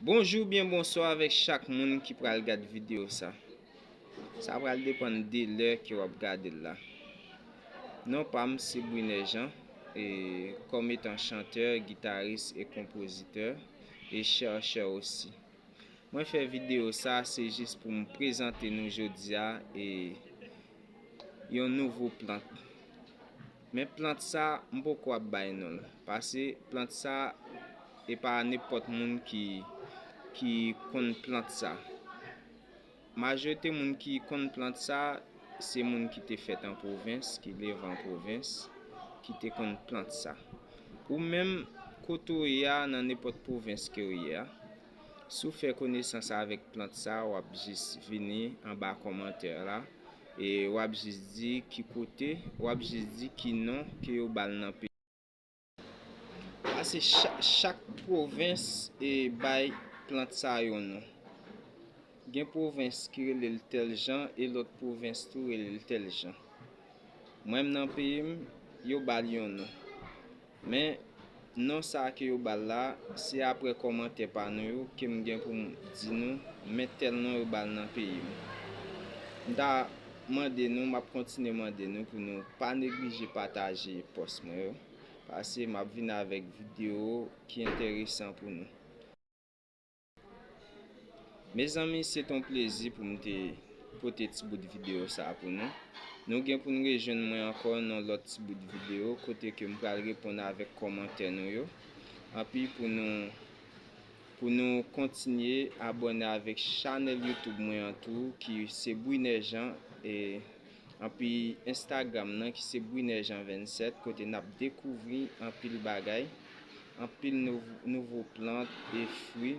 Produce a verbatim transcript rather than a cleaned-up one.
Bonjou oubyen bonswa avèk chak moun ki pral gad videyo sa. Sa pral depann de lè ke w ap gade l la. Non pa m se Briner Jean, e kòm etan chantè, gitaris e konpozitè, e chèchè osi. Mwen fè videyo sa se jis pou m prezante nou jodi a, e yon nouvo plant. Men plant sa, m poko ap bay non l. Paske plant sa, e pa nenpòt moun ki, ki konn plant sa. Majorite moun ki konn plant sa, se moun ki te fèt an pwovens, ki leve an pwovens, ki te konn plant sa. Ou menm, kote w ye a, nan nenpòt pwovens ke w ye a, si w fè konesans avèk plant sa, w ap jis vini anba kòmantè la, e w ap jis di ki kote, w ap jis di ki non ke yo ba l nan peyi. Paske cha-, chak pwovens e bay plant sa yon non. Gen pwovens ki rele l tèl jan e lòt pwovens tou rele l tèl jan. Mwen m nan peyi m, yo ba l yon non. Men, non sa ke yo ba l la, se aprè kòmantè pa nou yo ke m gen pou m di nou, men tèl non yo ba l nan peyi m. M ta mande nou, m ap kontinye mande nou pou nou pa neglije pataje pòs mwen yo, paske m ap vin avèk videyo ki enteresan pou nou. Mezanmi, se t on plezi pou m te pote ti bout videyo sa pou nou. Nou gen pou n rejwenn mwen ankò nan lòt ti bout videyo kote ke m pral reponn avèk kòmantè nou yo. Anpi pou nou, pou nou kontinye abòne avèk chanèl YouTube mwen an tou, ki se Briner Jean, e anpi Instagram nan ki se Briner Jean vennsèt, kote n ap dekouvri anpil bagay, anpil nouv-, nouvo plant e fwi